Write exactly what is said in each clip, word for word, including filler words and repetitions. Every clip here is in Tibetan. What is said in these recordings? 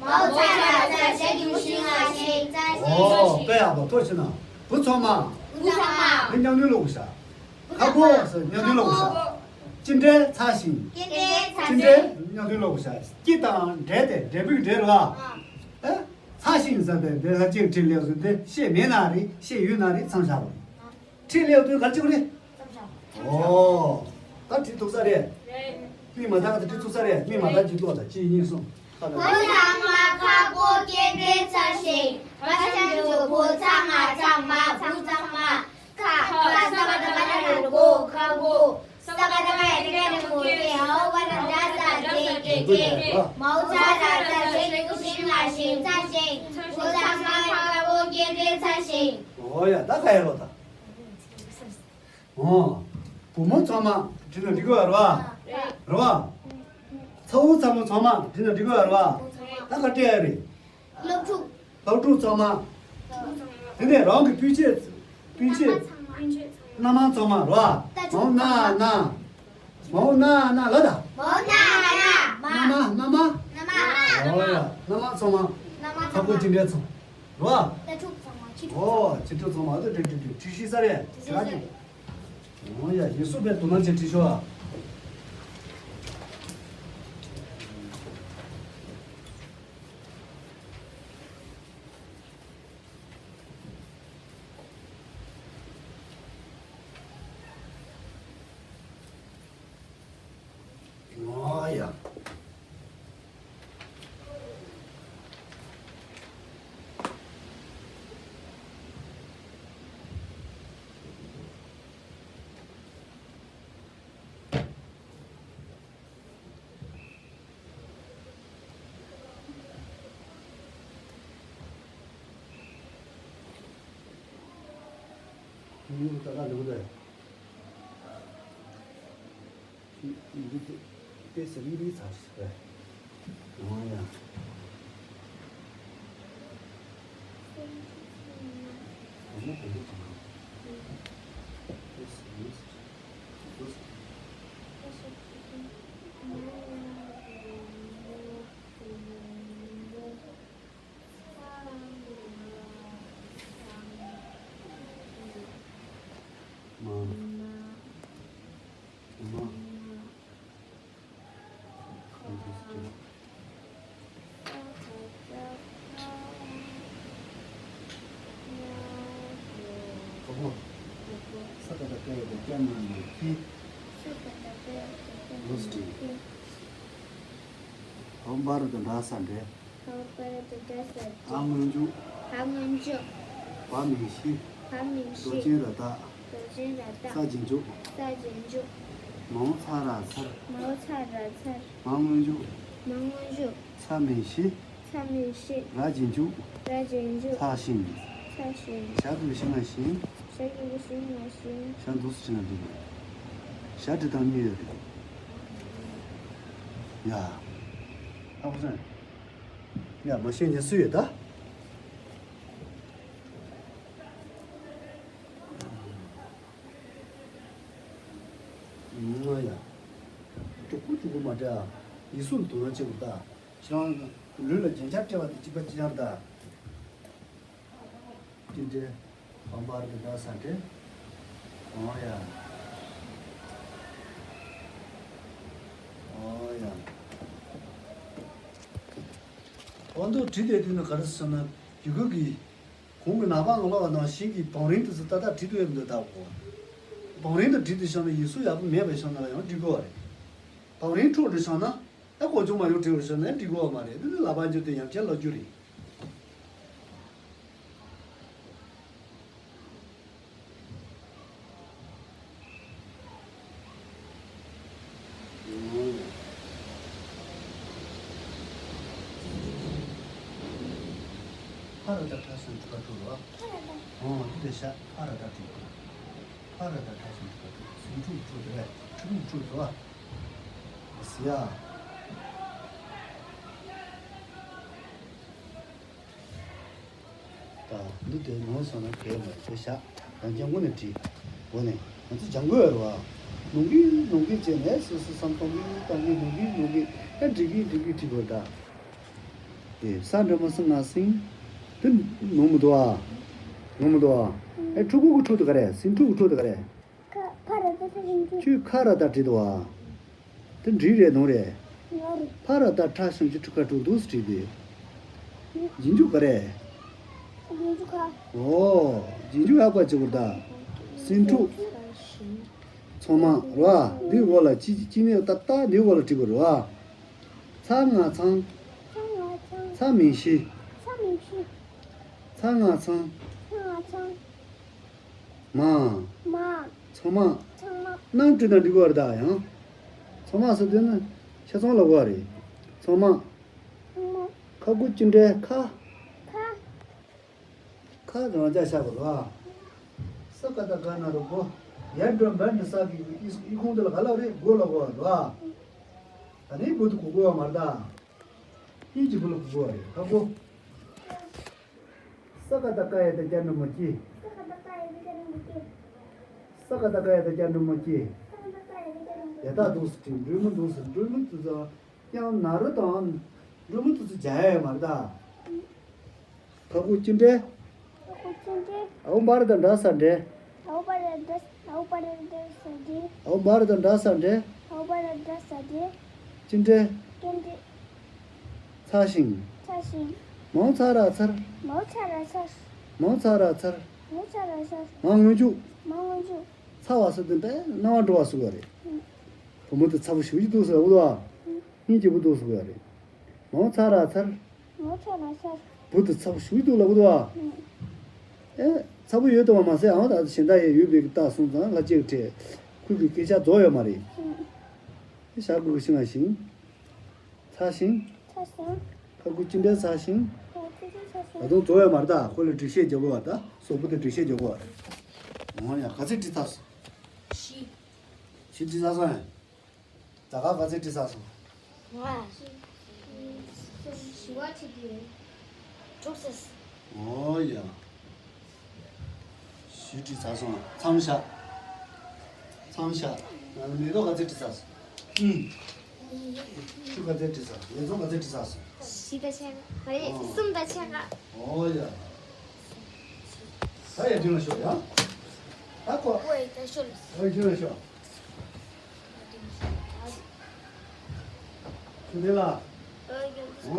མའོ་ཚ་ལ་ཚ་ཞེས་ཀྱི་ཤིང་ལ་ཤིང་ཚ་ཞིང་། ཨོ་དཔེ་ཡག་པོ། ཐུགས་རྗེ་ཆེ་གནང་། བུ་ཚང་མ། བུ་ཚང་མ། འདི་མཉམ་དུ་ཀློག་བྱ། ཁ་སྒོ་ཟེར་མཉམ་དུ་ཀློག་བྱ། ཅི་འདྲའི་ཚ་ཞིང་། ཅི་འདྲའི་ཚ་ཅི་འདྲའི་ཞིང་། མཉམ་དུ་ཀློག་བྱ། ཅི་དང་འདྲའི་དེ་འབྲས་བུའི་འབྲས་ལ། ཨ། ཚ་ཞིང་ཟེར་དེ་འདི་ལ་གཅིག་བྲིས་ལེགས་སོ། འདི་ཤེས་མེད་ན་རེད། ཤེས་ཡོད་ན་རེད། མཚམས་བཞག་པ་རེད། ཁྲིད་ལེའུ་དུས་གར་གཅིག་རེད། ཨོ། ད་ཁྲིད་ཐུབ་ས་རེད། རེད། མིག་མ་ལྟ་ག་ད་ཁྲིད་ཐུབ་ས་རེད། མིག་མ་ལྟ་གཅིག་ལྟོས་དང་། གཅིག་གཉིས་གསུམ། ཁ་ལ། བུ་ཚང་མ་ཁ་སྒོ་སྐྱེ་འདྲའི་ཚ་ཞིང་། བ་ཚང་ཇོ་བོ་ཚང་ང་ཚང་མ་བུ་ཚང་མ། ཁ་ཁ་ས་ག་ད་བ་ད་ན་གོ་ཁ་གོ། ས་ག་ད་བ་ཡ་དེ་ག་ནི་གོ་དེ་ཧའོ་བ་ན་ད་ས་དེ་དེ་དེ། མའོ་ཚ་ལ་ཚ་ཞེས་ཀྱི་ཤིང་ལ་ཤིང་ཚ་ཞིང་། བུ་ཚང་མ་ཁ་སྒོ་སྐྱེ་འདྲའི་ཚ་ཞིང་། ཨོ་ཡ། ད་ག་ཡ་ལོ་ད། ཨོ། བུ་མོ་ཚང་མ་བྲིས་ན་འགྲིག་གི་ཡོད་རེད་བ། རེད་བ། ཚ་བོ་ཚ་མོ་ཚང་མ་བྲིས་ན་འགྲིག་གི་ཡོད་རེད་བ། ད་ག་སྤྲད་ཡ་རེད། སློབ་ཕྲུག་སློབ་ཕྲུག་ཚང་མ། དེ་ནས་རང་གི་སྤུན་མཆེད། སྤུན་མཆེད། མནའ་མ་ཚང་མ་རེད་བ། མའོ་ན་ན། མའོ་ན་ན་ལ་ད། མའོ་ན་ན། མནའ་མ། མནའ་མ། མནའ་མ། ཨོ་ཡ། མནའ་མ་ཚང་མ། མནའ་མ་ཚང་མ། ཚ་བོ་ཅི་འདྲ་ཚང་། རེད་བ། ད་ཕྲུག་ཚང་མ། ཁྱི་ཕྲུག་ཨོ། ཁྱི་ཕྲུག་ཚང་མ་ཨ་ད་བྲིས་བྲིས་བྲིས་བྲིས་ཤེས་ས་རེད། བྲིས་ཤེས་ས་རེད། ཨོ་ཡ། ཡིག་གཟུགས་དཔེ་དོ་སྣང་བྱེད་བྲིས་ཤོག་ཨ། ཨོ་ཡ། ཡུལ་ད་ལྟ་འདུག་སྟེ། ཡུལ་དེ་དེ་ཟེར་ཡུལ་རིགས་ཚར་ཞིག་རེད། ཡང་ཡང་། ས་ཀ་ད་ཀ་ཡ་བཏགས་སྐྱ་མ་ན་ན་སྐྱི། ས་ཀ་ད་ཀ་ཡ་བཏགས་སྐྱ་མ་ན་ན་སྐྱི། ཧོ་འབའ་ར་བཏགས་འབྲ་ས་འབྲས། ཧོ་འབའ་ར་བཏགས་འབྲ་ས་འབྲས། ཧ་སྔོན་འཇུག་ཧ་སྔོན་འཇུག་བ་མིང་གཞི། བ་མིང་གཞི། རྡོ་རྗེ་ར་བཏགས། རྡོ་རྗེ་ར་བཏགས། ས་རྗེས་འཇུག་ས་རྗེས་འཇུག་མའོ་ཚ་ར་ཚར། མའོ་ཚ་ར་ཚར། མ་སྔོན་འཇུག་མ་སྔོན་འཇུག་ཚ་མིང་གཞི། ཚ་མིང་གཞི། ར་རྗེས་འཇུག་ར་རྗེས་འཇུག་ཚ་ཞིང་། ཚ་ཞིང་། ཞ་གི་གུ་ཞི་ང་ཞིང་། ཞ་གི་གུ་ཞི་ང་ཞིང་། ཞ་འདུག་སེ་བྲིས་ན་འགྲིག་གི། ཞ་འབྲི་སྟངས་གཉིས་ཡོད་རེད། ཡ། ཧ་གོ་སོང་། ཡ། མ་ཤེས་མཁན་སུ་ཡོད་ད། ང་ཡ། གཅིག་པུ་གཅིག་པུ་མ་སྤྲད་ཨ། ཡིག་གཟུགས་ལ་དོ་སྣང་བྱེད་དགོས་ད། ཁྱེད་རང་ལུས་ལ་རྒྱན་ཆ་སྤྲས་པ་དེ་གཅིག་པ་གཅིག་རྐྱང་རེད་ད། ཏི་ཏི། ཧོ་འབའ་ར་བཏགས་འབྲ་ས་འབྲས། ཨོ་ཡ། ཨོ་ཡ། འོ་འདུག་བྲིས་དེ་དུས་ནི་ག་རེ་ཟེར་ན་ཡི་གུ་གི། གོང་གི་ནག་པ་ངང་ལོག་པ་ནང་བཞིན་གྱི་བང་རིམ་དེ་ཚོ་ཏག་ཏག་བྲིས་ཐུབ་ཡོད་མི་འདུག་ལྟ་བུ། བང་རིམ་དུ་བྲིས་ཏེ་བཞག་ན་ཡིག་གཟུགས་ཡག་པོ་མེད་པའི་ཤོག་ན་ལ་ཡང་འབྲི་དགོས་པ་རེད། བང་རིམ་འཕྲོ་བྲིས་བཞག་ན་ཨེ་གོ་ཆུང་མ་ཡོང་བྲིས་པར་བཞག་ན་ཨེ་འབྲི་དགོས་པ་མ་རེད། འདི་ནི་ལག་པ་འཇུ་དེ་ཡང་བསྐྱར་ལབ་རྒྱུ་རེད། ཕ་ར་བཏགས་ཕྲ་ཞབས་ཀྱུ་ཁ་ཕྲུ་རོ། ཨོ་འདི་དེ་ཤ་ཕ་ར་བཏགས་ཕྲུ། ཕ་ར་བཏགས་ཕྲ་ཞབས་ཀྱུ་ཁ་ཕྲུ། སིང་ཕྲུ་གུ་ཕྲུ་དེ་རེད། ཕྲུ་གུ་ཕྲུ་དེ་བ། ཟི་ཡ། ད་འདི་དེ་ནོར་སོང་ན་གལ་མེད་དེ་བཞག་རང་རྐྱང་དངོས་གནས་བྲིས། འོ་ནས་ང་ཚོ་སྦྱང་དགོས་རེད་བ། ནོར་གི་ནོར་གི་བྱས་ནས་སོ་སོ་བསམ་གཏོང་གི་གཏོང་གི་ནོར་གི་ནོར་གི་ཨ་འགྲིག་གི་འགྲིག་གི་བྲིས་དགོས་ད། དེ་ས་འགྲེང་བུ་ས་ང་སིང་། དེ་ནོར་མི་འདུག་ཨ། ནོར་མི་འདུག་ཨ། ཨེ་ཕྲུ་གུ་གི་ཕྲུ་དེ་ག་རེ། སིང་ཕྲུ་གི་ཕྲུ་དེ་ག་རེ། ཁ་ཁ་ར་ད་ད་རིང་ཁྱོད་ཁ་ར་ད་བྲིས་འདུག་ཨ། དེ་འབྲི་རེད་ནོར་རེད། ང་རེད། ཕ་ར་བཏགས་ཕྲ་ཞབས་ཀྱུ་ཕྲུ་ཁ་ཕྲུ་འདུག་སེ་བྲིས་ཏེ། རྗེས་འཇུག་ག་རེ། རྗེས་འཇུག་ཁ། ཨོ། རྗེས་འཇུག་ཡག་པ་བྱེད་དགོས་ད། སིང་ཕྲུག་ཚང་མ་རེད་བ། འདིའི་འོག་ལ་ཅི་ཅི་ནས་ཏག་ཏག་འདིའི་འོག་ལ་བྲིས་དགོས་རེད་བ། ཚ་ང་ཚང་། ཚ་ང་ཚང་། ཚ་མིང་གཞི། ཚ་མིང་གཞི། ཚ་ང་ཚང་། ཚ་ང་ཚང་། མ། མ། ཚང་མ། ཚང་མ། ནང་བྲིས་ན་འགྲིག་གི་རེད་ད་ཡང་། ཚང་མ་ཟེར་དུས་ནི་ཆ་ཚང་ལབ་དགོས་རེད། ཚང་མ། ཚང་མ། ཁ་གུ་ཅི་འདྲའི་ཁ། ཁ། ཁ་རང་འཇགས་བཞག་དགོས་རེད་བ། ས་ཀ་བཏགས་སྐ་ན་རོ་སྒོ། ཡར་འགྲོ་འབར་ནས་ས་གི་གི་ཨི་ཁུང་དེ་ལ་ག་ལ་རེད། སྒོ་ལ་གོ་བ་རེད་བ། ད་ནི་སྒོ་དེ་གོ་གོ་བ་མ་རེད་ད། ཨི་གི་སྒོ་ལ་གོ་གོ་བ་རེད། ཧ་གོ། ས་ཀ་བཏགས་སྐ་ཡ་བཏགས་སྐྱ་འགྲེང་བུ་སྐྱེ། ས་ཀ་བཏགས་སྐ་ཡ་བཏགས་སྐྱ་འགྲེང་བུ་སྐྱེ། ཡ་བཏགས་འདུག་སེ་བྲིས། འགྲེང་བུ་འདུག་སེ། འགྲེང་བུ་དེ་ཚོ་ཡང་ན་རོ་དང་འགྲེང་བུ་དེ་ཚོ་སྦྱར་ཡ་ཡོད་མ་རེད་ད། ཁ་ཁུ་ཅི་འདྲེ། ཁ་ཁུ་ཅི་འདྲེ། འ་འོག་འབའ་ར་བཏགས་འབྲ་ས་འབྲེ། འ་འོག་འབའ་ར་བཏགས་འབྲ་ས་འབྲེ། འ་འོག་འབའ་ར་བཏགས་འབྲ་ས་འབྲེ། འ་འོག་འབའ་ར་བཏགས་འབྲ་ས་འབྲེ། ཅི་འདྲེ། ཅི་འདྲེ། ཚ་ཞིང་། ཚ་ཞིང་། མའོ་ཚ་ར་ཚར། མའོ་ཚ་ར་ཚར། མའོ་ཚ་ར་ཚར། མའོ་ཚ་ར་ཚར། མ་སྔོན་འཇུག་མ་སྔོན་འཇུག་ཚ་བ་ཟེར་དུས་དཔེ་སྣང་བ་འགྲོ་བ་ཟེར་བ་རེད། ཨང་། བུ་མོ་དེ་ཚ་པོ་ཞེ་པོ་ཅིག་འདུག་ཟེར་བ་རེད་བ། ཨང་། སྙིང་རྗེ་པོ་འདུག་ཟེར་བ་རེད། མའོ་ཚ་ར་ཚར། མའོ་ཚ་ར་ཚར། བུ་དེ་ཚ་པོ་ཞེ་པོ་ཅིག་འདུག་ལབ་གི་འདུག་བ། ཨང་། ཨེ། ཚ་པོ་ཡོད་དོ་བ་མ་ཟད། ཨང་། ད་གཞན་དག་ཡང་ཡོད་པའི་གི་རྟགས་སོང་ཙང་ལྷ་ཅིག་ཁྲེ། ཁོ་གི་སྐད་ཆ་རྫོགས་ཡོད་མ་རེད། ཨང་། ཨེ། ཤ་ཁུ་གི་ཤིང་ང་ཤིང་། ཚ་ཞིང་། ཚ་ཞིང་། ཁ་ཁུ་ཅི་འདྲའི་ཚ་ཞིང་། ཁ་ཁུ་ཅི་འདྲའི་ཚ་ཞིང་། ད་དུང་རྫོགས་ཡོད་མ་རེད་ད། ཁོ་ལ་འགྲེལ་བཤད་རྒྱག་དགོས་བ་ད། སོག་པོ་དེ་འགྲེལ་བཤད་རྒྱག་དགོས་བ་རེད། འོ་ཡ། ག་ཚོད་བྲིས་ཚར་སོང་། བཞི། བཞི་བྲིས་ཚར་སོང་ཡ། ད་ག་ག་ཚོད་བྲིས་ཚར་སོང་། ང་། བཞི་བ་བྲིས་དུས་དྲུག་ཚར་སོང་། འོ་ཡ། བཞི་བྲིས་ཚར་སོང་། མཚམས་བཞག་མཚམས་བཞག་ང་ལ་མེ་ཏོག་ག་ཚོད་བྲིས་ཚར་སོང་། གཉིས། ཆུ་ག་ཚོད་བྲིས་ཚར་སོང་། ལས་རྫོང་ག་ཚོད་བྲིས་ཚར་སོང་། བཞི་དང་ཕྱེད་ཀ་མ་རེད། ཨོ། གསུམ་དང་ཕྱེད་ཀ་འོ་ཡ། ད་ཡར་རྒྱུན་ལ་ཤོག་ཡ། ད་ཁོ། ཨོ་ཡ། ད་ཤོག་ལ། ཨོ་ཡ། རྒྱུན་ལ་ཤོག་ཆུ་ལྡན་ལ། ཨོ་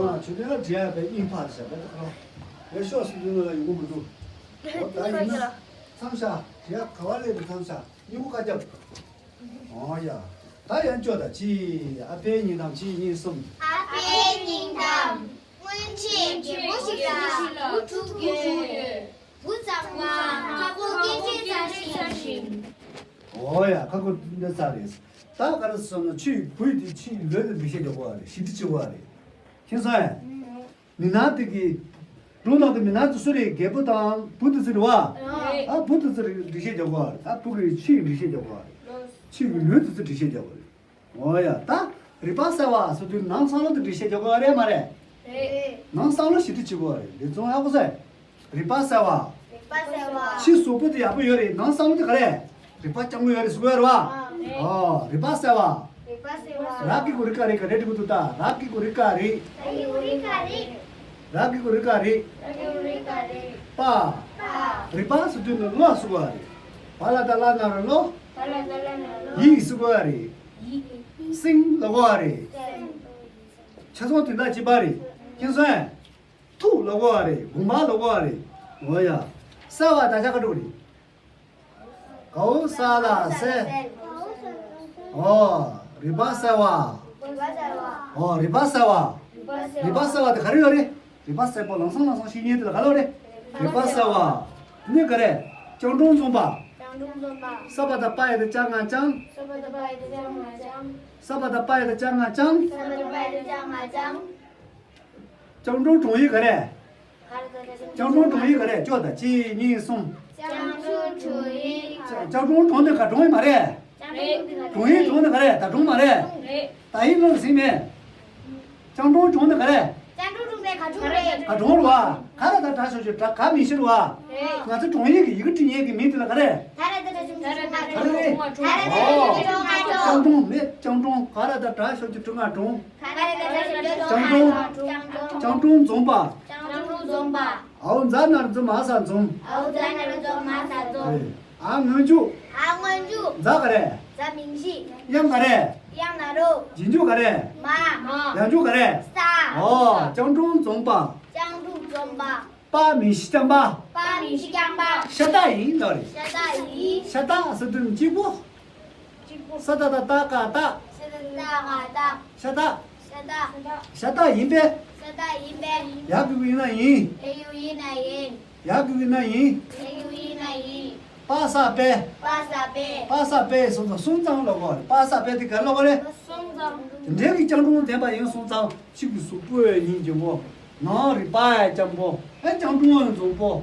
ཡ། ཆུ་ལྡན་ལ་བྲིས་ཡ་པའི་དབྱིངས་ཕར་བཞག་པའི་ཁ། ཡར་ཤོག་ཟེར་དུས་ནང་ལ་ཡོང་གི་མི་འདུག་འོ་ད་ཡིན་ན། མཚམས་བཞག་བྲིས་ཡ་ག་བ་སླེབས་པའི་མཚམས་བཞག་སྙིང་པོ་ཁ་རྒྱབ། འོ་ཡ། ད་ཡང་སྐྱོ་ད་ཅི། ཨ་ཕའི་སྙིང་གཏམ་གཅིག་གཉིས་གསུམ། ཨ་ཕའི་སྙིང་གཏམ། སྔོན་ཆད་རྒན་པོ་ཞིག་ལ་བུ་དྲུག་ཡོད། བུ་གཙང་མ། ཁ་ཁུ་སྐད་ཆ་ཚ་ཞིང་། འོ་ཡ། ཁ་ཁུ་འདི་ཚ་རེད། ད་ག་རེ་ཟེར་ན་ཆུའི་བུ་དེ་ཆུའི་ལུས་དེ་འགྲེལ་བཤད་རྒྱག་དགོས་པ་རེད། ཞིབ་ཕྲ་བྱེད་དགོས་པ་རེད། མཁྱེན་སོང་ངས། མི་སྣ་དེ་གི། སྒྲུང་ནང་དུ་མི་སྣ་དེ་སུ་རེད། རྒད་པོ་དང་བུ་དེ་ཚོ་རེད་བ། རེད། ཨ་བུ་དེ་ཚོ་འགྲེལ་བཤད་རྒྱག་དགོས་པ་རེད། ད་བུ་གི་ཆུའི་འགྲེལ་བཤད་རྒྱག་དགོས་པ་རེད། ཆུ་གི་ལུས་དེ་ཚོ་འགྲེལ་བཤད་རྒྱག་དགོས་རེད། འོ་ཡ། ད་རིག་པ་གསལ་བ་ཟེར་དུས་ནང་བསམ་བློ་དེ་འགྲེལ་བཤད་རྒྱག་དགོས་པ་རེད་མ་རེད། རེད། ནང་བསམ་བློ་ཞིབ་ཏུ་བྱེད་དགོས་པ་རེད། འདི་ཚོ་ཧ་གོ་སོང་། རིག་པ་གསལ་བ། རིག་པ་གསལ་བ། ཕྱི་གཟུགས་པོ་དེ་ཡག་པོ་ཡོད་རེད། ནང་བསམ་བློ་དེ་ག་རེད། རིག་པ་སྐྱང་པོ་ཡོད་རེད་ཟེར་གྱི་ཡོད་རེད་བ། ཨ་རེད། ཨོ། རིག་པ་གསལ་བ། རིག་པ་གསལ་བ། ར་གི་གུ་རི་ཀ་རི་ག་རེ་འབྲི་གི་འདུག་ད། ར་གི་གུ་རི་ཀ་རི། ར་གི་གུ་རི་ཀ་རི། ར་གི་གུ་རི་ཀ་རི། ར་གི་གུ་རི་ཀ་རི། པ། པ། རིག་པ་ཟེར་དུས་ནི་བློ་ཟེར་གྱི་ཡོད་རེད། བ་ལ་ད་བླ་ན་རོ་བློ། བ་ལ་ད་བླ་ན་རོ་བློ། ཡིད་ཟེར་གྱི་ཡོད་རེད། ཡིད། སེང་ལབ་ཀྱི་ཡོད་རེད། སེང་། ཆ་ཚང་དོན་དག་གཅིག་པ་རེད། མཁྱེན་སོང་ངས། ཐུགས་ལབ་ཀྱི་ཡོད་རེད། དགོངས་པ་ལབ་ཀྱི་ཡོད་རེད། འོ་ཡ། གསལ་བ་ད་ཆ་ག་འགྲོ་རེད། གའོ་ས་ལ་གསལ། ཨོ། རིག་པ་གསལ་བ། ཨོ། རིག་པ་གསལ་བ། རིག་པ་གསལ་བ་དེ་ག་རེ་ཡོད་རེད། རིག་པ་གསལ་པོ་ལམ་སང་ལམ་སང་ཤེས་མཁན་དེ་ལ་ག་ལབ་རེད། རིག་པ་གསལ་བ། ནི་ག་རེ། སྐྱབས་འགྲོ་འཛོམས་པ། སྐྱབས་འགྲོ་འཛོམས་པ། ས་པ་ད་པ་ཡ་ད་ལྕགས་ང་ལྕང་། ས་པ་ད་པ་ཡ་ད་ལྕགས་ང་ལྕང་། ས་པ་ད་པ་ཡ་ད་ལྕགས་ང་ལྕང་། ས་པ་ད་པ་ཡ་ད་ལྕགས་ང་ལྕང་། སྐྱབས་འགྲོ་གྲོང་ཡིག་ག་རེ། སྐྱབས་འགྲོ་གྲོང་ཡིག་ག་རེ། སྐྱོ་ད་གཅིག་གཉིས་གསུམ། སྐྱབས་འགྲོ་གྲོང་ཡིག་སྐྱབས་འགྲོ་གྲོང་དེ་ག་གྲོང་ཡིག་མ་རེད། རེད། གྲོང་ཡིག་གྲོང་དེ་ག་རེ། ད་གྲོང་མ་རེད། རེད། ད་ཡིག་ལོ་ཟིན་མེད། སྐྱབས་འགྲོ་གྲོང་དེ་ག་རེ། སྐྱབས་འགྲོ་གྲོང་དེ་ག་གྲོང་རེད། ག་གྲོང་རེད་བ། ག་ར་ད་གྲ་ཞབས་ཀྱུ་གྲ་ག་མིང་གཞི་རེད་བ། རེད། ང་ཚོ་གྲོང་ཡིག་གི་ཡི་གེ་འབྲི་མཁན་གྱི་མིང་དེ་ལ་ག་རེ། ད་ར་ད་གྲ་ཞབས་ཀྱུ་གྲ་ག་གྲོང་རེད། ད་ར་ད་གྲ་ཞབས་ཀྱུ་གྲ་ག་གྲོང་། སྐྱབས་འགྲོ་མེད། སྐྱབས་འགྲོ་ག་ར་ད་གྲ་ཞབས་ཀྱུ་གྲ་ག་གྲོང་། སྐྱབས་འགྲོ། སྐྱབས་འགྲོ་འཛོམས་པ། སྐྱབས་འགྲོ་འཛོམས་པ། འའོ་ཛ་ན་རོ་ཛོ་མ་ས་འཛོམས། འའོ་ཛ་ན་རོ་ཛོ་མ་ས་འཛོམས། ཨ་སྔོན་འཇུག་འ་སྔོན་འཇུག་ཛ་ག་རེ། ཛ་མིང་གཞི། ཡང་ག་རེ། ཡང་ན་རོ། རྗེས་འཇུག་ག་རེ། མ། མ། ཡང་འཇུག་ག་རེ། ས། ཨོ། སྐྱབས་འགྲོ་འཛོམས་པ། སྐྱབས་འགྲོ་འཛོམས་པ། པ་མིང་གཞི་རྐྱང་པ། པ་མིང་གཞི་རྐྱང་པ། ཤ་སྟག་ཡིན་ལབ་རེད། ཤ་སྟག་ཡིན། ཤ་སྟག་ཟེར་དུས་གཅིག་པོ། ས་ཏ་བཏགས་སྟ་ག་སྟག་ས་ཏ་བཏགས་སྟ་ག་སྟག་ཤ་སྟག་ཤ་སྟག་ཤ་སྟག་ཡིན་པས། ཤ་སྟག་ཡིན་པས། ཡ་གི་གུ་ཡིན་ན་ཡིན། ཡ་གི་གུ་ཡིན་ན་ཡིན། ཡ་གི་གུ་ཡིན་ན་ཡིན། ཡ་གི་གུ་ཡིན་ན་ཡིན། པ་ས་པས། པ་ས་པས། པ་ས་པས་སོང་ཙང་གསུམ་ཙམ་ལབ་དགོས་རེད། པ་ས་པས་དེ་ག་ལབ་དགོས་རེད། གསུམ་ཙམ། དེ་འདྲའི་གི་སྐྱབས་འགྲོ་ལྡན་པ་ཡིན་སོང་ཙང་ཕྱི་གི་གཟུགས་པོ་ཡང་སྙིང་རྗེ་མོ། ནང་རིག་པ་ཡང་སྐྱབས་མགོན། ཨེ་སྐྱབས་འགྲོ་ཡང་འཛོམས་པོ།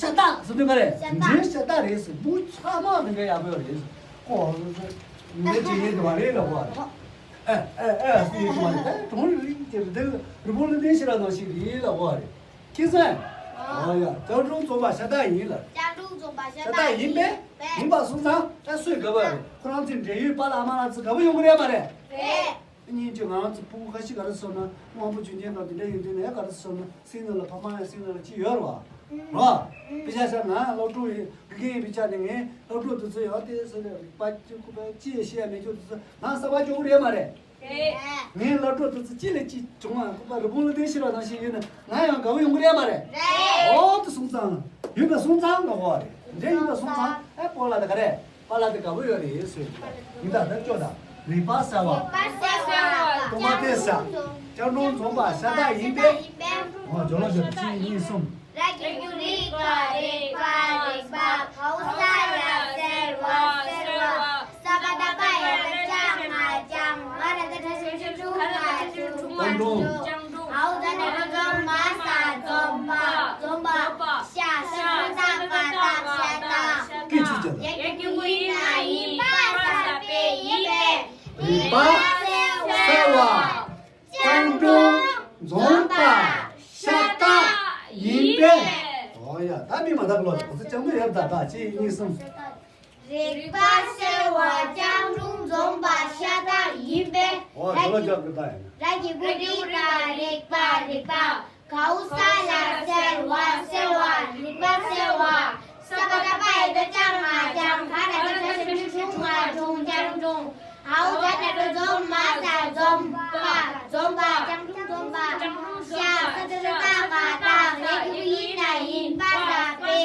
ཤ་སྟག་ཟེར་དུས་ག་རེད། ཤ་སྟག་འདྲའི་ཤ་སྟག་རེད་ཟེར། འབུ་ཚང་མ་འདི་འདྲའི་ཡག་པོ་རེད་ཟེར། ཨོ་ཟེར་ཟེར། འདི་འདྲའི་བྱེད་ཡས་འདི་མ་རེད་ལབ་པ་རེད། ཨེ་ཨེ་ཨེ་ཟེར་ཡས་འདི་མ་རེད། ད་གྲོང་རིག་གི་འདི་རི་བོང་བློ་ལྡན་ཤེས་རབ་ནང་བཞིན་རེད་ལབ་པ་རེད། ཁྱེད་ཚོས། ཨོ་ཡ། སྤྱང་གྲུང་འཛོམས་པ་ཤ་སྟག་ཡིན་ལབ། སྤྱང་གྲུང་འཛོམས་པ་ཤ་ཤ་སྟག་སྟག་ཡིན་ཡིན་པས། པས། ཡིན་པ་སོང་ཙང་ད་སུས་དགའ་བ་རེད། ཁོ་རང་ཚོའི་འབྲེལ་ཡོད་པཱ་ལགས་ཨ་མ་ལགས་ཚོ་དགའ་པོ་ཡོང་གི་རེད་མ་རེད། རེད། སྙིང་རྗེ། ང་རང་ཚོ་ཕྲུ་གུ་ཁ་ཤས་ག་རེ་ཟེར་ན་དབང་པོ་སྐྱོན་ཅན་དང་དེ་འདྲ་ཡོད་དུས་ནས་ག་རེ་ཟེར་ན་སེམས་ནང་ལ་ཕ་མ་ཡང་སེམས་ནང་ལ་ཅི་ཡོད་རེད་བ། རེད་བ། དཔེ་ཆ་བཞག་ན་སློབ་ཕྲུག་ཡིན་དགེ་རྒན་ཡིན་པའི་ཆ་ནས་ངས་སློབ་ཕྲུག་དེ་ཚོ་ཡང་དེ་ཟེར་ནས་རིག་པ་སྐྱོ་ཁུ་པ་ཅི་ཡང་བཤད་ཡ་མེད་ཀྱོག་དེ་ཚོ་ང་གསར་པ་སྐྱོ་གི་རེད་མ་རེད། རེད། ངའི་སློབ་ཕྲུག་དེ་ཚོ་གཅིག་ལས་གཅིག་བྱུང་བ་ཁུ་པ་རི་བོང་བློ་ལྡན་ཤེས་རབ་ནང་བཞིན་ཡོད་ན་ང་ཡང་དགའ་བོ་ཡོང་གི་རེད་མ་རེད། རེད། ཨོ་དེ་སོང་ཙང་ཡོད་པ་སོང་ཙང་དགའ་བོ་རེད། འདྲ་ཡིན་པ་སོང་ཙང་ཨ་པོ་ལ་དེ་ག་རེད། པཱ་ལགས་དེ་དགའ་པོ་ཡོད་རེད་ཟེར། ཡིན་ད་ལྟ་སྐྱོ་དང་རིག་པ་གསལ་བ། རིག་པ་གསལ་བ། སྟོང་པ་སྟེ་ས། སྤྱང་གྲུང་འཛོམས་པ་ཤ་སྟག་ཡིན་པས། འོ་སྦྱོར་ལ་སྦྱོར་གཅིག་གཉིས་གསུམ། ར་གི་གུ་རི་ག་རེ་ག་རེ་ག། ག་འོ་ས་ཡ་གསལ་བ་གསལ་བ། ས་པ་ད་པ་ཡ་ད་སྤྱང་ང་སྤྱང་། ང་ར་ད་ཁྲ་ཤ་ཤ་ཁྲུང་ང་ཁྲུང་། སྤྱང་གྲུང་། འ་འོ་ད་ན་རོ་འཛོམས། མ་ས་འཛོམས་པ། འཛོམས་པ། ཤ་ས་ས་ད་ག་ད་ཤ་སྟག། སྐད་ཆུང་ཅན། ཡ་གི་གུ་ཡི་ན་ཡིན་པ་ས་པེ་ཡིན་པས། རིག་པ་གསལ་བ། སྤྱང་གྲུང་འཛོམས་པ་ཤ་སྟག་ཡིན་པས། འོ་ཡ། ད་མི་མ་དག་ལོ་ཁོ་ཚོ་སྤྱང་པོ་ཡར་ད་ད་གཅིག་གཉིས་གསུམ། རིག་པ་གསལ་བ་སྤྱང་གྲུང་འཛོམས་པ་ཤ་སྟག་ཡིན་པས། འོ་དེ་ལོ་རྒྱག་གི་ད་ཡིན། ར་གི་གུ་རི་ག་རེ་ག་རེ་ག། ག་འོ་ས་ཡ་གསལ་བ་གསལ་བ། རིག་པ་གསལ་བ། ས་པ་ད་པ་ཡ་ད་སྤྱང་ང་སྤྱང་། ག་ད་ད་ཁྲ་ཤ་ཤ་ཁྲུང་ང་ཁྲུང་། སྤྱང་གྲུང་། འ་འོ་ད་ན་རོ་འཛོམས། མ་ས་འཛོམས་པ། འཛོམས་པ། སྤྱང་གྲུང་འཛོམས་པ། ཤ་ས་ད་ད་ག་ད་ག། ར་གི་གུ་ཡི་ན་ཡིན་པ་ས་པེ།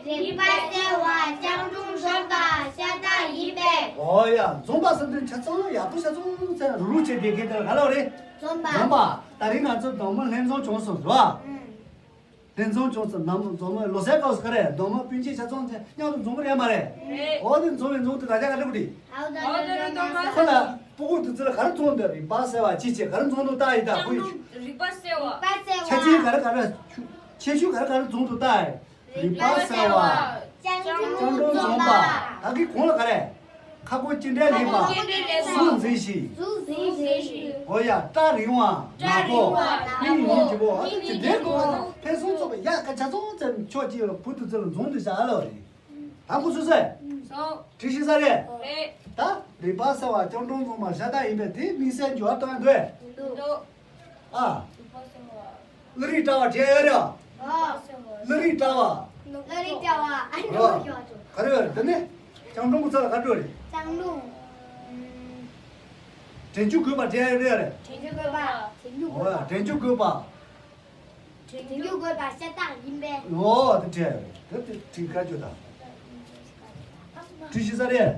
རིག་པ་གསལ་བ་སྤྱང་གྲུང་འཛོམས་པ་ཤ་སྟག་ཡིན་པས། འོ་ཡ། འཛོམས་པ་ཟེར་དུས་ཆ་ཚང་ཡག་པོ་ཆ་ཚང་ཚན་རུ་རུ་བྱེད་བསྡད་མཁན་དེ་ལ་ག་ལབ་རེད། འཛོམས་པ། འཛོམས་པ། ད་རིང་ང་ཚོ་གདོང་མོ་ལྷན་འཛོམས་བྱུང་སོང་རེད་བ། ལྷན་འཛོམས་བྱུང་ཚེ་ནམ་འཛོམས་མོ་ལོ་སའི་སྐབས་སུ་ག་རེ་གདོང་མོ་སྤུན་མཆེད་ཆ་ཚང་ཚེ་མཉམ་དུ་འཛོམས་ཀྱི་རེད་མ་རེད། རེད། འོ་དེ་འཛོམས་པའི་འཛོམས་དེ་ད་ཆ་ག་འདྲ་པོ་རེད། འོ་དེ་རེད། གདོང་མོ་ཁོ་ལ་སྤུ་གུ་དེ་ཚོ་ལ་ག་རེ་འཛོམས་འདུག་རིག་པ་གསལ་བ་ཅི་བྱེད་ག་རེ་འཛོམས་འདུག་ལྟ་ཡི་ད་ཁོ་ཡི། རིག་པ་གསལ་བ། ཆ་ཆེན་ག་རེ་ག་རེ་ཆེ་ཆུང་ག་རེ་ག་རེ་འཛོམས་འདུག་ལྟ་ཡི། རིག་པ་གསལ་བ། སྤྱང་གྲུང་འཛོམས་པ། ད་གི་གོང་ལ་ག་རེ། ཁ་སྐོང་ཅི་འདྲའི་ལེགས་པ། ཁ་སྐོང་ཅི་འདྲའི་ལེགས་པ། གཟུགས་མཛེས་ཤིང་། གཟུགས་མཛེས་ཤིང་། འོ་ཡ། སྐྲ་རིང་བ། ནག་པོ། སྐྲ་རིང་བ། སྙིང་ཉེ་ལྗིད་པོ། ཨ་ཙི་ཅི་འདྲའི་དགོས་པ་དང་ཕན་སུམ་ཚོགས་པ་ཡ་ག་ཆ་ཚང་ཚན་ཕྱོགས་གཅིག་ལ་བུ་དུ་ཚོ་ལ་འཛོམས་དུ་བྱ་ཨ་ལོ་རེད། ད་ཁོ་ཚོ་ཚོས། སོ། བྲིས་ཤེས་ས་རེད། རེད། ད་རིག་པ་གསལ་བ་སྤྱང་གྲུང་འཛོམས་པ་ཤ་སྟག་ཡིན་པས་དེ་དམིགས་བསལ་འགྱུར་བ་གཏོང་ཡ་འདུག་འདུག་ཨ། བློ་རིག་བཀྲ་བ་བྲིས་ཡོད་རེད། ཨ། བློ་རིག་བཀྲ་བ། བློ་རིག་བཀྲ་བ། ཨ་ནི། རོ། ག་རེ་ཡོད་རེད་དེ་ནི། སྤྱང་གྲུང་གི་ཚབ་ལ་ག་འགྲོ་རེད། སྤྱང་གྲུང་། དྲན་རྒྱུ་དགོས་པ་བྲིས་ཡོད་རེད། དྲན་རྒྱུ་དགོས་པ། དྲན་རྒྱུ་དགོས་པ། འོ་ཡ། དྲན་རྒྱུ་དགོས་པ། དྲན་རྒྱུ་དགོས་པ་ཤ་སྟག་ཡིན་པས། འོ་དེ་བྲིས་ཡོད་རེད། དེ་དེ་བྲིས་དཀའ་རྒྱུ་དང་། བྲིས་ཤེས་ས་རེད།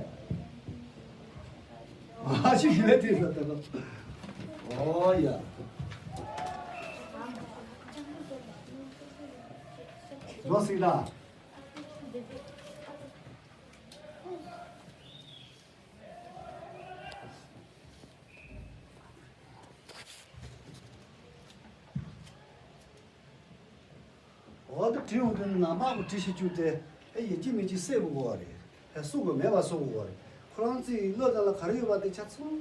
ཨ་ཤི་ཤི་ལ་དེ་ས་ད་ལོ། ཨོ་ཡ། ལོ་སིག་ད། འོ་ད་བྲིས་འོང་དུས་ནམ་བག་གོ་བྲིས་ཤེས་བཅུག་སྟེ་ཨེ་ཡིན་གཅིག་མིན་གཅིག་གསལ་པོ་དགོས་པ་རེད། ཨེ་སུ་དགོས་མེད་པ་སུ་དགོས་པ་རེད། ཁོ་རང་ཚོའི་བློ་ནང་ལ་ག་རེ་ཡོད་པ་དེ་ཆ་ཚང་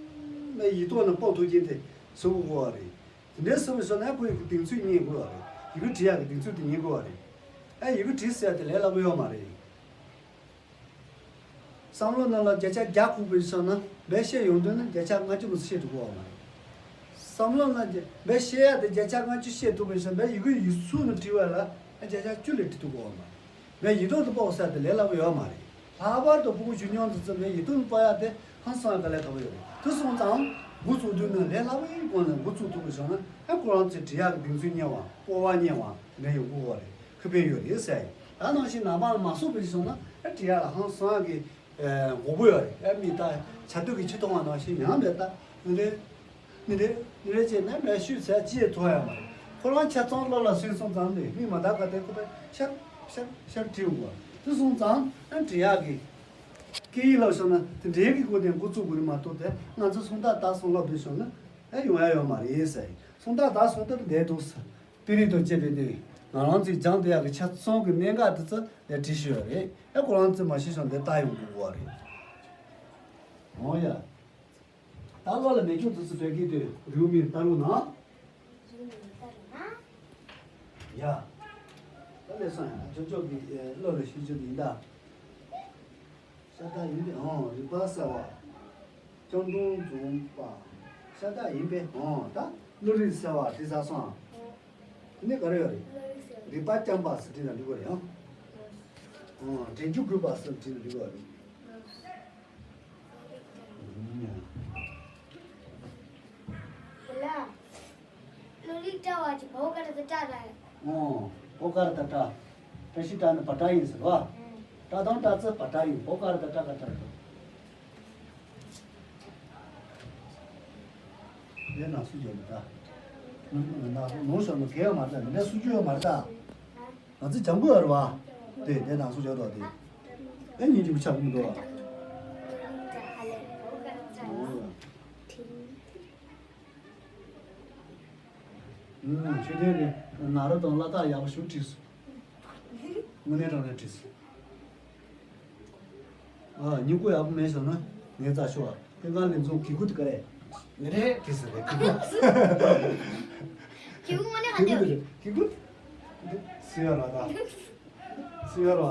མའི་ཡིག་ཐོག་ནས་སྤོ་ཐུབ་མཁན་དེ་སུ་དགོས་པ་རེད། དེ་འདྲའི་སུ་མི་སོང་ན་ཁོ་ཡི་གདེང་ཚོད་རྙེད་དགོས་པ་རེད། ཡི་གེ་བྲིས་ཡག་གི་གདེང་ཚོད་དེ་རྙེད་དགོས་པ་རེད། ཨེ་ཡི་གེ་བྲིས་ཟེར་ཡག་དེ་ལས་སླ་པོ་ཡོད་མ་རེད། བསམ་བློ་ནང་ལ་བརྒྱ་ཆ་བརྒྱ་ཁུག་པའི་ཆ་ན་བས་བཤད་ཡོང་དུས་ན་བརྒྱ་ཆ་ལྔ་བཅུ་ཙམ་བཤད་འགྲོ་གི་ཡོད་མ་རེད། བསམ་བློ་ནང་བས་བཤད་ཡག་དེ་བརྒྱ་ཆ་ལྔ་བཅུ་བཤད་ཐུབ་པའི་ཆ་ན་བས་ཡི་གེ་ཡིག་གཟུགས་ནང་བྲིས་པ་ལ་བརྒྱ་ཆ་བཅུ་ལས་བྲིས་ཐུབ་ཀྱི་ཡོད་མ་རེད། བས་ཡིག་ཐོག་ཏུ་དཔོག་ཟེར་དེ་ལས་སླ་པོ་ཡོད་མ་རེད། ལྷག་པར་དུ་ཕྲུ་གུ་ཆུང་ཆུང་དེ་ཚོ་བས་ཡིག་ཐོག་ཏུ་དཔོག་ཡག་དེ་ཧང་སང་ཡག་དཀའ་ལས་ཁག་པོ་ཡོད་རེད། དེ་སོང་ཙང་འགོ་བཙུགས་དུས་ན་ལས་སླ་པོའི་སྒོ་ནས་འགོ་བཙུགས་ཐུབ་པའི་ཆ་ན་ཨ་ཁོ་རང་ཚོས་བྲིས་ཡག་གི་གདེང་ཚོད་རྙེད་པ་སྤོབས་པ་རྙེད་པ་འདྲ་ཡོང་གི་ཡོད་རེད། ཁེ་ཕན་ཡོད་རེད་ཟེར་ཡིན། ད་ནང་བཞིན་ནང་པ་ལ་མ་སོགས་པའི་སོང་ན་ཨ་བྲིས་ཡག་ལ་ཧང་སང་གི་ཨེ་མགོ་པོ་ཡོད་རེད། ཨ་མི་ད་བྱ་དུས་ཀྱི་ཆུ་གཏོང་བ་ནང་བཞིན་ཡང་མེད། ད་མི་རེ་མི་རེ་མི་རེ་བྱས་ན་མེད་ཤུལ་ཟས་ཅི་ཡང་ཐོགས་ཡག་མ་རེད། ཁོ་རང་ཆ་ཚང་བློ་ལ་ཟིན་སོང་ཙང་ནས་མི་མ་དག་ག་དེ་ཁོ་པས་ཤར་ཤར་ཤར་བྲིས་འོང་བ་དེ་སོང་ཙང་ཨ་བྲིས་ཡག་གི་སྐད་ཡིག་ལ་སོང་ན་དེ་འདྲའི་གི་སྒོ་ནས་འགོ་བཙུགས་དགོས་རེད་མ་གཏོགས་དེ་ང་ཚོ་སུམ་རྟགས་དག་གསུམ་ལབ་པའི་སོང་ན་ཨ་ཡོང་ཡག་ཡོད་མ་རེད་ཟེར། སུམ་རྟགས་དག་གསུམ་དེ་འདྲ་འདུག་ཟེར། པི་རིག་དང་བཅས་པའི་དེ། ང་རང་ཚོས་སྦྱང་བསྡད་ཡག་གི་ཆ་ཚང་གི་གནད་འགག་དེ་ཚོ་ལ་བྲིས་ཤོད་ཡོད་རེད། ཨེ་ཁོ་རང་ཚོས་མ་ཤེས་སོང་དེ་ལྟ་ཡོང་དགོས་པ་རེད། འོ་ཡ། ད་བློ་ལ་མེད་ཁྱོད་དུས་སུ་བྲལ་གྱི་དུས་རིའུ་མིག་ལྟ་རུ་ན། རིའུ་མིག་ལྟ་རུ་ན། ཡ། ད་ལས་སོང་ཡ། ཅོ་ཅོ་གི་བློ་ལ་ཤེས་རྒྱུ་ཡིན་ད། ཤ་སྟག་ཡིན་པས་ཨང་རིག་པ་གསལ་བ། སྐྱོང་གྲུང་འཛོམས་པ། ཤ་སྟག་ཡིན་པས་ཨང་ད་བློ་རིག་གསལ་བ་དྲི་ཟ་སོང་། དེ་ནས་ག་རེ་ཡོད་རེད། རིག་པ་སྐྱང་པ་ཟེར་བྲིས་ན་འགྲིག་གི་རེད་ཨང་། ཨང་དྲན་རྒྱུ་རྒུད་པ་ཟེར་བྲིས་ན་འགྲིག་གི་རེད། ལ། བློ་རིག་བཀྲ་བ་གྱི་བོ་ག་ར་ཏ་བཀྲ་ར། ཨོ། བོ་ག་ར་ཏ་བཀྲ། བཀྲ་ཤིས་བཀྲ་ནི་བ་བཀྲ་ཡིན་ཟེར་བ། ཨང་། བཀྲ་དང་བཀྲ་ཚེ་བ་བཀྲ་ཡིན། བོ་ག་ར་ཏ་བཀྲ་ག་བཀྲ་ར། ལས་ནང་སུ་ཡོད་མི་ད། ནང་ནང་ཤོར་ནོ་གལ་ཡོད་མ་རེད་ད། འདི་འདྲ་སུ་རྒྱུ་ཡོད་མ་རེད་ད། ང་ཚོ་སྦྱང་དགོས་ཡོད་རེད་བ། དེ་དེ་ནང་སུ་ཡོད་དོ་དེ། ཨེ་ཉིན་གཅིག་པུ་ཆགས་ཀྱི་མི་འདུག་བ། ཨོ། ཆོས་ལྡན་རེད། ན་རོ་དང་བླ་རྟགས་ཡག་པོ་ཞིག་བྲིས་སོང་། དངོས་གནས་དྲང་གནས་བྲིས་སོང་། ཨ་སྙིང་པོ་ཡག་པོ་མེད་བྱུང་ན་ངས་རྩ་ཤོག་ཨ། སྐྱེ་ཁམས་ལས་འཛོམས་གི་གུ་དེ་ག་རེད། ངས་རེད་བྲིས་སོང་རེད་གི་གུ། གི་གུ་དངོས་གནས་ག་གི་གུ་འདྲ་དེ་རེད་གི་གུ། སུ་ཡོད་ར་ད། སུ་ཡོད་ར།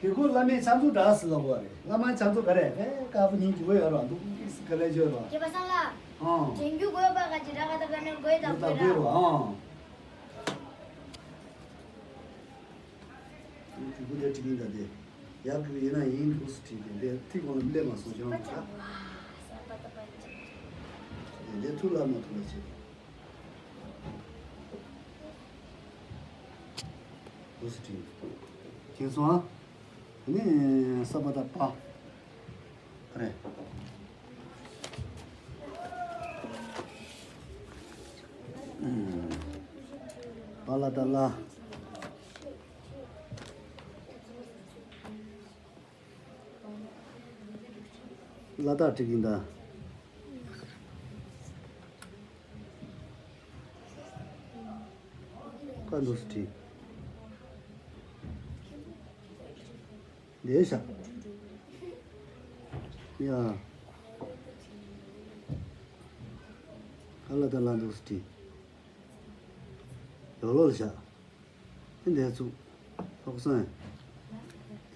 གི་གུ་བླ་མའི་ཕྱག་མཛུབ་འདྲ་སུ་ལ་གོ་རེད། བླ་མའི་ཕྱག་མཛུབ་ག་རེད། ཨེ་དཀར་པོ་སྙིང་རྗེ་བོ་ཡོད་ར་འདུག་སྐད་ལས་བརྗོད་ར། རྒྱལ་པོ་སངས་ལགས། ཨང་། དྲན་རྒྱུ་དགོས་པ་ག་ཅི་ར་ག་ད་ག་ནས་དགོས་ད་དགོས་ར། ཨང་། གི་གུ་དེ་བྲིས་ཀྱིན་ད་དེ། ཡག་གི་ཡིན་ན་ཡིན་འདུག་སུ་བྲིས་ཏེ་དེ་ཐིག་གོང་ལ་སླེབས་མ་སོང་ཅང་ད། དེ་ཐུག་ལ་མ་ཐུག་ལ་བྱེད། འདུག་སུ་བྲིས། མཁྱེན་སོང་ཨ། དེ་ནས་ས་པ་ད་པ། རེད། པ་ལ་ད་ལ། བླ་རྟགས་བྲིས་ཀྱིན་གདའ། ཀ་འདུག་སེ་བྲིས། འདིར་བཞག་ཡ། ཀ་ལ་ད་ལ་འདུག་སེ་བྲིས། ཡོ་ལོ་ལ་བཞག་འདིར་བཙུགས། ལྷག་སོང་།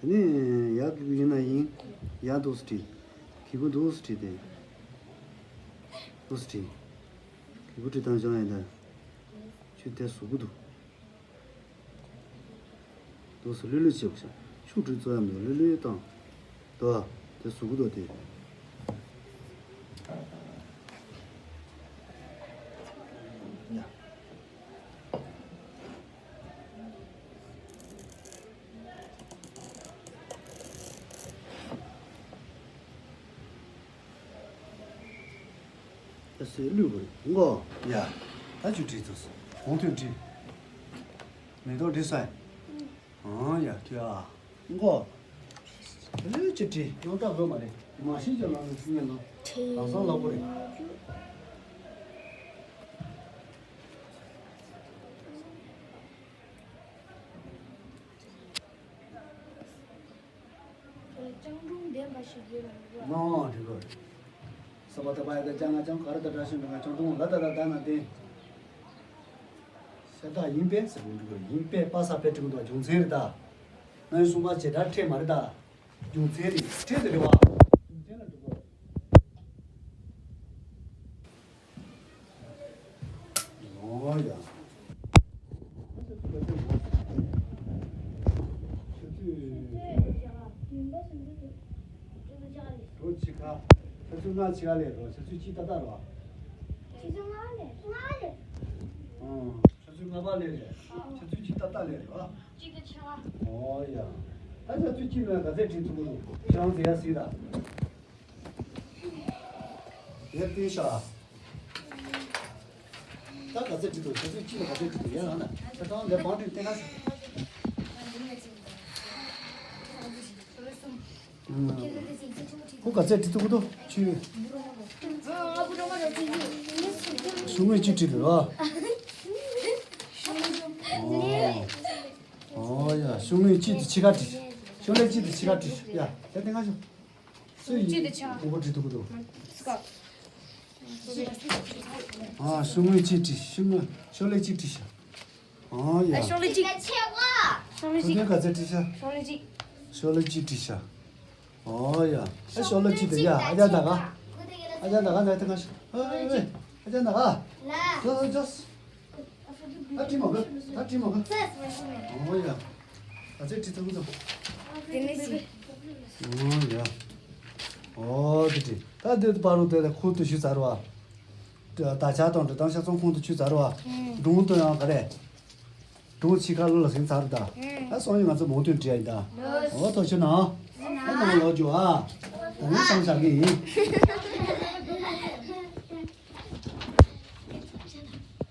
དེ་ནས་ཡ་གི་གུ་ཡིན་ན་ཡིན། ཡ་འདུག་སེ་བྲིས། གི་གུ་འདུག་སེ་བྲིས་ཏེ། འདུག་སེ་བྲིས། གི་གུ་བྲིས་སྟངས་སྦྱང་ཡ་ད། ཆུ་དེ་ཟུག་གི་འདུག་འདུག་སེ་ལྷོད་ལྷོད་བྱེད་དགོས་ཤག་ཆུ་བྲིས་ཚོ་ཡ་མི་འདུག་ལྷོད་ལྷོད་བཏང་། འདུག་དེ་ཟུག་གི་འདུག་དེ། ཡ། ད་སེ་བླུག་དགོས་རེད་མགོ། ཡ། ད་ཆུ་བྲིས་ཚོ་གོང་ཐོས་བྲིས། མེ་ཏོག་བྲིས་སོང་། ཨང་ཡ་ཁྱོད་ཨ། མགོ། ལུས་ཀྱི་བྲིས་ཡོང་ཐབས་དགོས་མ་རེད། མ་ཤེས་ཀྱི་ལ་ལུ་ཚིག་ངན་ལ། དེང་སང་ལབ་དགོས་རེད། སྤྱང་གྲུང་ལྡན་པ་ཞིག་ཡོད་ལ་མི་དགོས། ནོ་འགྲིག་གོ། ས་པ་ད་པ་ཡ་ད་ཅ་ང་ཅང་ག་ར་ད་དྲ་ཤིང་འགྲོ་ང་སྤྱང་གྲུང་ལ་ད་ད་ད་ན་བསྟན། ཤ་སྟག་ཡིན་པས་ཟེར་གོ་འགྲིག་གོ། ཡིན་པས་པ་ས་པའི་འགྲིག་གོ་རྒྱུ་མཚན་རེད་ད། ང་ཡི་གསུངས་པ་བྱེད་སྒྲ་ཕྲད་མ་རེད་ད། རྒྱུ་མཚན་རེད་ཕྲད་དེ་རེད་བ། རྒྱུ་མཚན་ལ་འགྲིག་གོ། ཨོ་ཡ། ཆུ་ཚོད། རོ་ཆི་ཁ། ཆུ་ཚོད་ལྔ་ཆི་ཁ་ལས་རོ་ཆུ་ཚོད་གཅིག་ཏག་ཏག་རོ། ཆུ་ཚོད་ལྔ་ལས་ལྔ་ལས། ཨང་། ཆུ་ཚོད་ལྔ་པ་ལས་རེད། ཆུ་ཚོད་གཅིག་ཏག་ཏག་ལས་རེད་བ། གཅིག་དང་ཕྱེད་ཀ། ཨོ་ཡ། ད་ཆུ་ཚོད་གཅིག་ལ་ག་ཚད་བྲིས་ཐུབ་ཀྱི་འདུག་ཁྱེད་རང་ཟེར་ཡ་ཟིག་ད། ཡར་བལྟས་ཤག་ད་ག་ཚད་བྲིས་འདུག་ཆུ་ཚོད་གཅིག་ལ་ག་ཚད་བྲིས་འདུག་ཡར་ལངས་ན་ཁྱེད་རང་ལས་བང་བྲིས་བལྟས་ན། ཁོ་ག་ཚད་བྲིས་ཐུབ་ཀྱི་འདུག་ཆུ། ཆུ་ངོས་གཅིག་བྲིས་འདུག་ར། ཤོག་ངོས་གཅིག་ཏུ་ཕྱེད་ཀ་བྲིས། ཤོག་ལྷེ་གཅིག་ཏུ་ཕྱེད་ཀ་བྲིས། ཡ། དེ་དེ་ག་ཤོག་སུ་ཡིན། གཅིག་ཏུ་ཕྱེད་ཀ། ངོ་བོ་བྲིས་འདུག་གི་འདུག་ཨ། ཤོག་ངོས་གཅིག་བྲིས། ཤོག་ངོས། ཤོག་ལྷེ་གཅིག་བྲིས་ཤག་ཨོ་ཡ། ཤོག་ལྷེ་གཅིག་ཤོག་ལྷེ་གཅིག་ཤོག་ལྷེ་གཅིག་ཤོག་ལྷེ་གཅིག་བྲིས་ཤག་ཨོ་ཡ། ཨ། ཤོག་ལྷེ་གཅིག་དེ་ཡ། ཨ་ཅག་ད་ག་ཨ་ཅག་ད་ག་ན་དེ་ག་ཤོག་ཨ་ཅག་ད་ག་ད་བྲིས་མ་གི། ད་བྲིས་མ་གི། ཨོ་ཡ། ཨ་ཙེ་བྲིས་ཐུབ་ཀྱི་འདུག་ཨོ་ཡ། ཨོ་དེ་བྲིས། ད་འདི་པར་རུ་དེ་ལ་ཁུལ་དུ་ཞུ་ཚར་བ། ད་ཆ་དང་འདྲ་དང་ཤ་ཚོང་ཁོང་དུ་ཆུད་ཚར་བ། སྒྲུང་དུ་ཡང་ག་རེ། སྒྲུང་ཕྱི་ཁ་ལོ་ལ་ཟིན་ཚར་ད། ཨ་སང་ཉིན་ང་ཚོ་མོ་ཐོན་བྲིས་ཡ་ཡིན་ད། འོ་ཐོ་ཆུ་ནང་། ཨ་ནང་ལོག་རྒྱུ་ཨ། ད་ནི་སང་བཞག་གི་ཡིན།